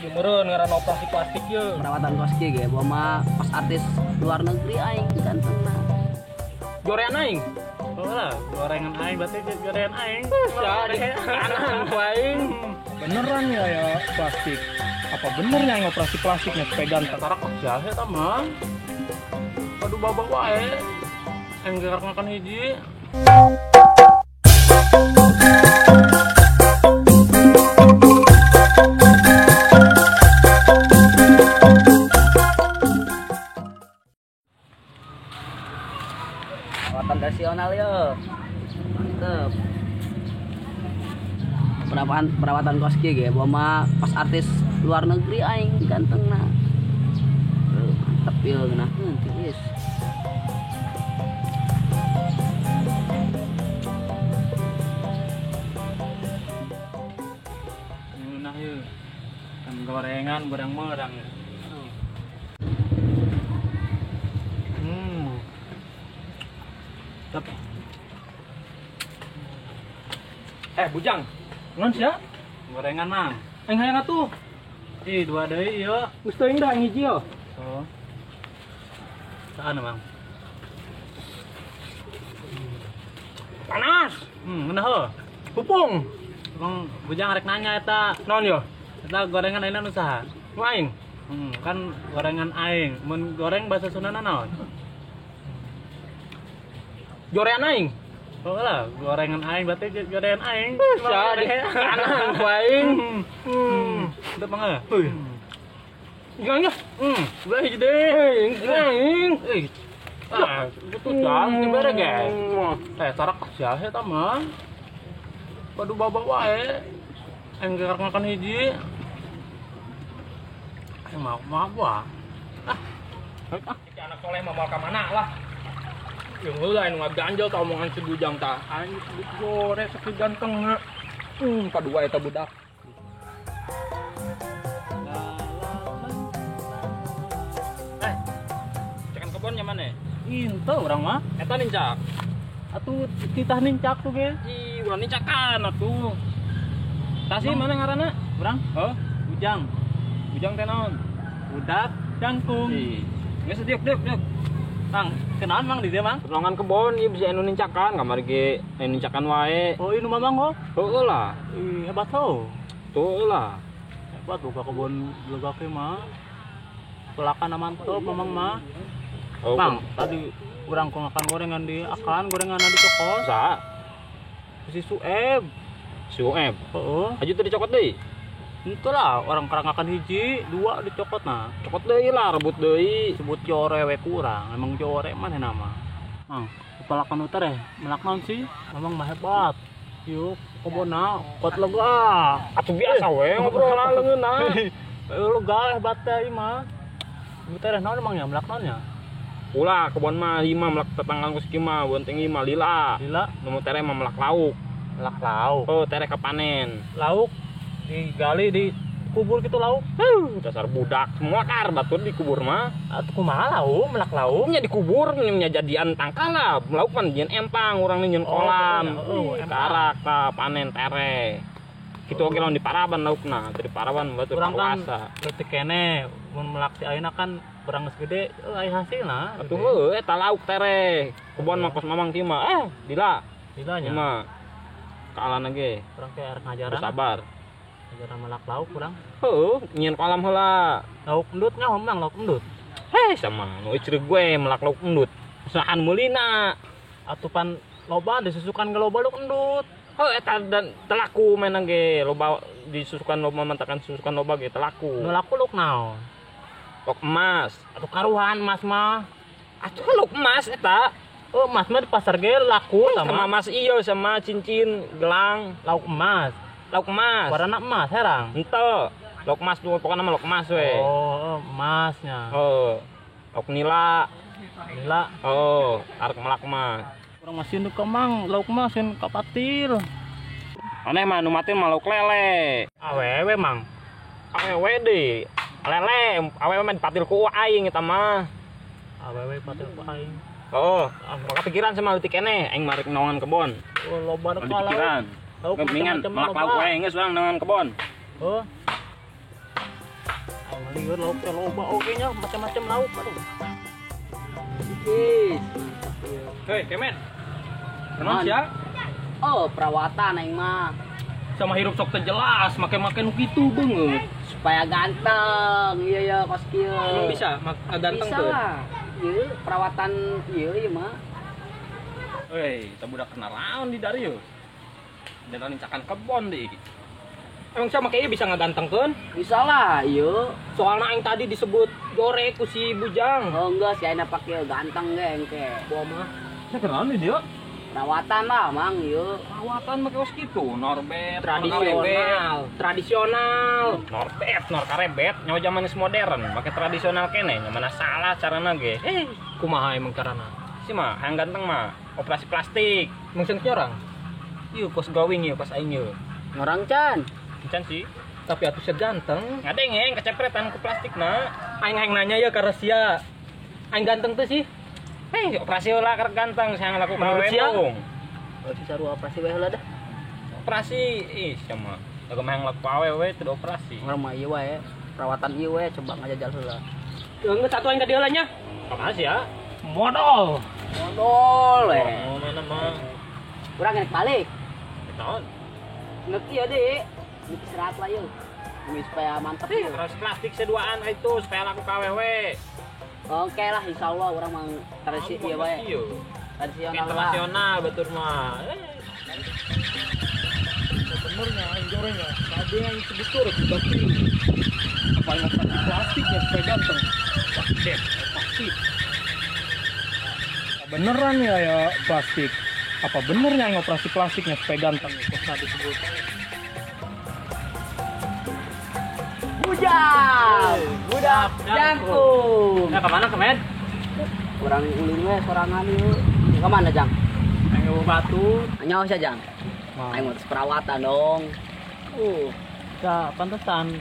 Ieu meureun ngaranna operasi plastik ye. Perawatan kos kieu ge bawa mah kos artis luar negeri aing gantengna. Gorengan aing. Oh lah, gorengan aing berarti gorengan aing. Kanan ku aing. Beneran ya ya plastik. Apa benernya yang operasi plastiknya supaya ganteng? Tarak jahe ta mah. Aduh babak wae. Aing gerak makan hiji. Perawatan nasional yo. Mantep. Perawatan kos kieu ge bawa mah kos artis luar negeri aing gantengna. Mantep yo ngeunaheun tiis. Ngeunah ye. Kan gorengan berang-berang ya. Tep. Bujang. Naon sia? Gorengan mang. Aing hayang atuh. Ih, dua deui ieu. Geus teuing dah aing hiji yo. Oh. Saan mang? Panas. Ngeunah heuh. Pupung. Mang Bujang rek nanya eta. Naon yo? Eta gorengan ayeuna nu saha? Nu aing. Kan gorengan aing. Mun goreng bahasa Sundana naon? Gorengan aing. Oh lah, gorengan aing berarti gorengan aing. Kanan ku aing. Teu mangga. Heuh. Jangan ya. Ulah hiji deui. Aing. Ah, itu jang dibere ge. Tarak jahe ta mah. Padu babak wae. Aing gerak makan hiji. Aing mau maaf. Ah. Anak soleh mah moal ka mana lah. Yang heula anu ngaganjel ka omongan si Bujang tah. Aing disebut gore sakieu gantengna. Kadua eta budak. Cekan kebonnya mana? Henteu urang mah. Eta nincak. Atuh titah nincak tuh ge. Ih, urang nincakan atuh. Tasi mana ngaranna? Urang? Heuh, Bujang. Bujang teh naon? Budak jangkung. Ih. Geus diuk diuk diuk. Mang, kenalan mang di dia mang? Renongan kebon ieu bisa anu nincakan, kamari ge anu nincakan wae. Oh, ini mamang ho? Heueuh lah. Ih, hebat ho. Tuh lah. Hebat buka kebon legake mah. Pelakan mantep mamang mah. Oh, mang, tadi urang makan gorengan di akan gorengan di toko. Sa? Si Sueb. Sueb. Heeh. Aju teh dicokot deui. Itu lah orang kerang akan hiji, dua dicokot nah. Cokot deui lah, rebut deui. Sebut jore we kurang, emang jore mana nama. Mang, kepala utar ya, melak naon sih? Memang mah hebat. Yuk, kebona, kuat lega. Atuh biasa we ngobrol leungeunna. Lega hebat teh mah. Utar naon emang ya melak naon ya? Ulah kebon mah lima melak tetangga ku mah bonteng lima lila. Lila, nu tere mah melak lauk. Melak lauk. Oh, tere kepanen. Lauk digali di kubur gitu lauk. Dasar budak semua kar batur dikubur mah. Atuh kumaha lauk, melak lauk nya dikubur nya jadian tangkal lah. Lauk pan nyeun empang urang nyeun kolam. Karak tah panen tere. Kitu oge lamun di paraban laukna, teu di paraban batur urang kan puasa. Leutik keneh mun melak si ayeuna kan berang geus gede aya hasilna. Atuh heuh eta lauk tere. Kebon mah kos mamang kieu mah dila. Dilanya. Mah kaalana ge. Urang teh arek ngajaran. Sabar. Ngajaran melak lauk urang. Heuh, nyieun kolam heula. Lauk endut nyaho mang lauk endut. Heh, sama nu icreug gue melak lauk endut. Sahan meulina. Atuh pan loba disusukan ge loba lauk endut. Heuh eta dan telaku menang ge loba disusukan loba mantakan susukan loba ge telaku. Nu laku lauk naon? Lauk emas. Atuh karuhan emas mah. Atuh lauk emas eta. Oh, emas mah di pasar ge laku sama emas iyo sama cincin gelang lauk emas. Lauk emas. Warna emas herang. Henteu. Lauk emas tuh pokokna mah lauk emas we. Oh, emasnya. Oh. Lauk nila. Nila. Oh, arek melak mah. Urang masih nu kemang, lauk mah sieun ka patil. Aneh mah nu mati mah lauk lele. Awewe mang. Awewe deui. Lele, awewe mah dipatil ku aing eta mah. Awewe patil ku aing. Oh, maka pikiran sama leutik keneh aing marek naongan kebon. Oh, loba nu pikiran. Lauk Mendingan melak lauk wae geus urang naongan kebon. Oh. Lieur lauk teh loba oge nya macam-macam lauk aduh. Ih. Hei, Kemen. Kenapa sia? Oh, perawatan aing mah. Sama hirup sok teu jelas, make-make nu kitu beungeut. Supaya ganteng. Iya ya kos kieu. Emang bisa ganteng tuh? Bisa. Ieu perawatan ieu ieu mah. Hei, kita budak kena raon di dari yeuh. Dan nincakan kebon deui. Emang sia make ieu bisa ngagantengkeun? Bisa lah, ieu. Soalna aing tadi disebut gore ku si Bujang. Oh enggak, si aing pake ganteng ge engke. Boa mah. Sia kenaon di dieu? Perawatan lah, Mang, ieu. Perawatan make kos kitu, norbet, tradisional, tradisional. Norbet, nor karebet, nyawa zaman geus modern, make tradisional keneh, nya mana salah carana ge. Kumaha emang carana? Si mah hayang ganteng mah operasi plastik. Mung cenah orang. Ieu kos gawing ieu kos aing ieu. Ngorang can. Can sih. Tapi atuh sia ganteng. Ngadengeng kecepretan ku plastikna. Aing hayang nanya ya karena sia aing ganteng teh sih. Hei, operasi heula keur ganteng saya ngalakukan menurut sia. Oh, si sarua operasi we heula dah. Operasi ih sia mah. Lagu mah ngelaku awewe teu operasi. Urang mah ieu wae, perawatan ieu we coba ngajajal heula. Geus satu aing ka dieu heula nya. Kumaha sia? Modal. Modal we. Oh, mana mah. Urang rek balik. Naon? Ngeuk ieu deui. Ngeuk istirahat lah ieu. Supaya mantep ieu. Operasi plastik seduaan itu supaya laku ka awewe. Oke lah, insya Allah orang mang tradisi iya bae. Tradisional internasional betul mah. Benernya aing gorengnya. Tadi yang sebut turut berarti apa yang operasi plastiknya supaya ganteng. Plastik, plastik. Beneran ya ya plastik. Apa benernya yang operasi plastiknya supaya ganteng? Kok tadi sebut. Bujang, budak jangkung. Nah, kemana kemen? Kurang ulin we sorangan ieu. Kemana Jang? Aing batu. Nyaho sia Jang. Aing mau perawatan dong. Ya, pantesan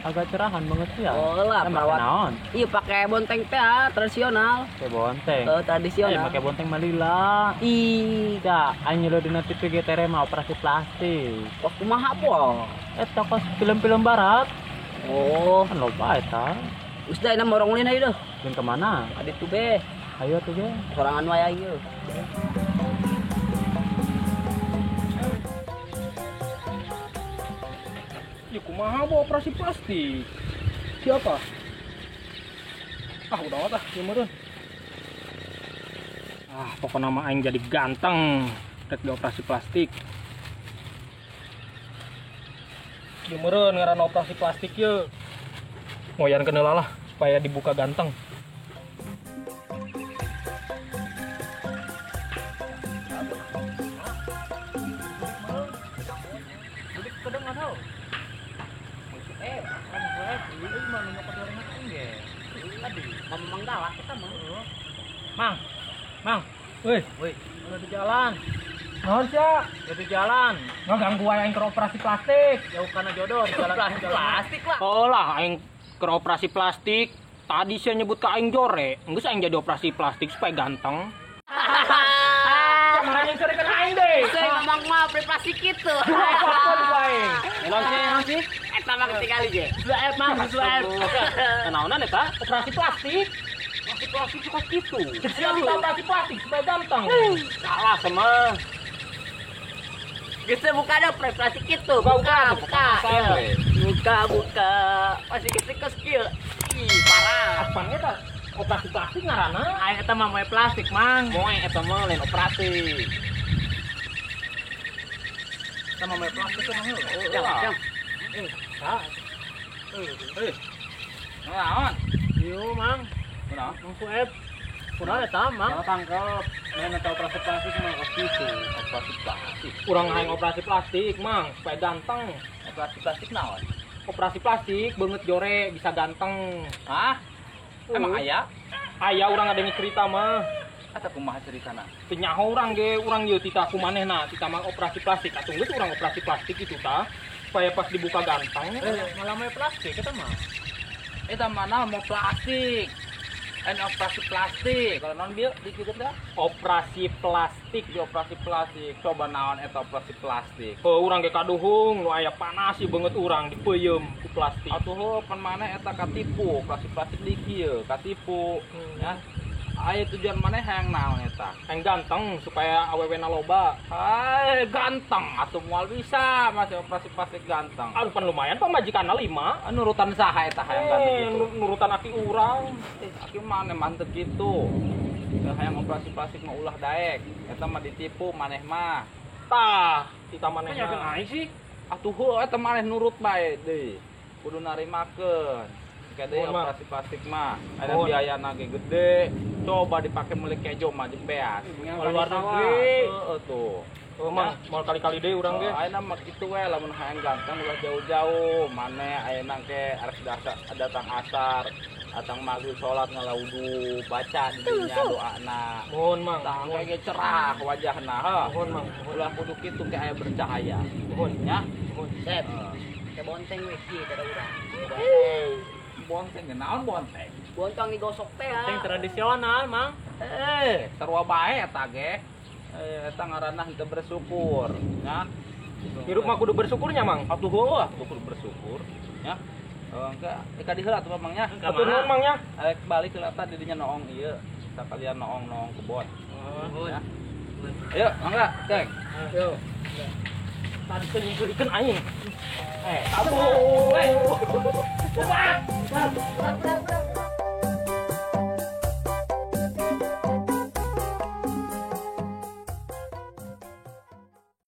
agak cerahan banget sih ya. Oh lah, perawatan. Iya, pakai bonteng teh tradisional. Pakai bonteng. Tradisional. Pakai bonteng malila. Ih, ya, aing nyeleuh dina TV ge tere mah operasi plastik. Wah, kumaha po? Eta kos film-film barat. Oh, kan loba eta. Geus da na morong ulin ayo deh. Ulin ka mana? Adi tuh be. Ayo tuh be. Sorangan wae ayo. Ya kumaha bo operasi plastik? Siapa? Ah udah ah, ieu meureun. Ah, pokokna mah aing jadi ganteng rek dioperasi plastik. Ieu meureun ngaranna operasi plastik ieu. Moyan keun lah supaya dibuka ganteng. Mang, Mang, woi, woi, udah di jalan. Naon sia? Udah di jalan. Ngaganggu aing keur operasi plastik. Jauh kana jodoh di jalan plastik lah. Oh lah aing keur operasi plastik. Tadi sia nyebut ka aing jore. Geus aing jadi operasi plastik supaya ganteng. Marah yang sering kena aing deh. Saya memang mah operasi plastik kitu. Aing. Naon sih, naon sih? Eta mah ketinggali ge. Suep mah, suep. Naonan eta? Operasi plastik. Operasi plastik suka gitu. Siapa bisa operasi plastik supaya ganteng? Salah sama. Geus buka ada operasi plastik itu. Buka, buka. Buka, buka. Plastik itu skill. Ih, parah. Apaan eta? Operasi plastik ngaranna? Aing eta mah moe plastik, Mang. Moe eta mah lain operasi. Eta mah moe plastik mah heuh. Jang, jang. Eh. Naon? Ieu, Mang. Kunaon? Mang Sueb. Kunaon eta, Mang? Salah tangkep. Lain eta operasi plastik mah kos kitu. Operasi plastik. Urang hayang operasi plastik, Mang, supaya ganteng. Operasi plastik naon? Operasi plastik beungeut jore bisa ganteng. Hah? Emang aya? Aya urang ngadenge cerita mah. Eta kumaha ceritana? Teu nyaho urang ge, urang ieu tita ku manehna, tita mah operasi plastik. Atuh geus urang operasi plastik itu tah supaya pas dibuka ganteng. Malah moe plastik eta mah. Eta mana mau plastik. Operasi plastik. Kalau non bieu dikit dah. Operasi plastik, di operasi plastik. Coba naon eta operasi plastik. Heuh, urang ge kaduhung nu aya panas ieu beungeut urang dipeuyeum ku plastik. Atuh heuh pan maneh eta katipu, operasi plastik di kieu, katipu. Ya. Aya tujuan maneh hayang naon eta? Hayang ganteng supaya awewena loba. Hai, ganteng atuh moal bisa masih operasi plastik ganteng. Aduh pan lumayan pamajikanna 5. Nurutan saha eta hayang ganteng gitu? Nurutan aki urang. Aki maneh mantep gitu. Hayang operasi plastik mah ulah daek. Eta mah ditipu maneh mah. Tah, kita maneh mah. Aing sih. Atuh heuh eta maneh nurut bae deui. Kudu narimakeun. Kade operasi plastik mah ada biayana ge gede. Coba dipake meuli kejo mah jeung beas. Luar negeri. Heeh tuh. Heuh mah moal kali-kali deui urang ge. Ayeuna mah kitu we lamun hayang ganteng ulah jauh-jauh. Mane ayeuna ge arek datang asar, datang maghrib salat ngalaudu, baca di dinya doana. Mohon Mang. Tah ge cerah wajahna heuh. Mohon Mang. Ulah kudu kitu ke aya bercahaya. Mohon nya. Mohon. Sep. Ke bonteng we kieu kada urang. Bonteng naon bonteng? Bonteng digosok teh. Bonteng tradisional, Mang. Sarua bae eta ge. Eta ngaranna henteu bersyukur, nya. Hirup mah kudu bersyukurnya, Mang. Atuh heuh, kudu bersyukur, nya. Engke ka diheula atuh Mang nya. Atuh nuhun Mang nya. Arek balik heula tah di dinya noong ieu. Sakalian noong-noong kebon. Nuhun. Ayo, mangga, cek. Yo. Tadi teh nyingkeurikeun aing. Aduh.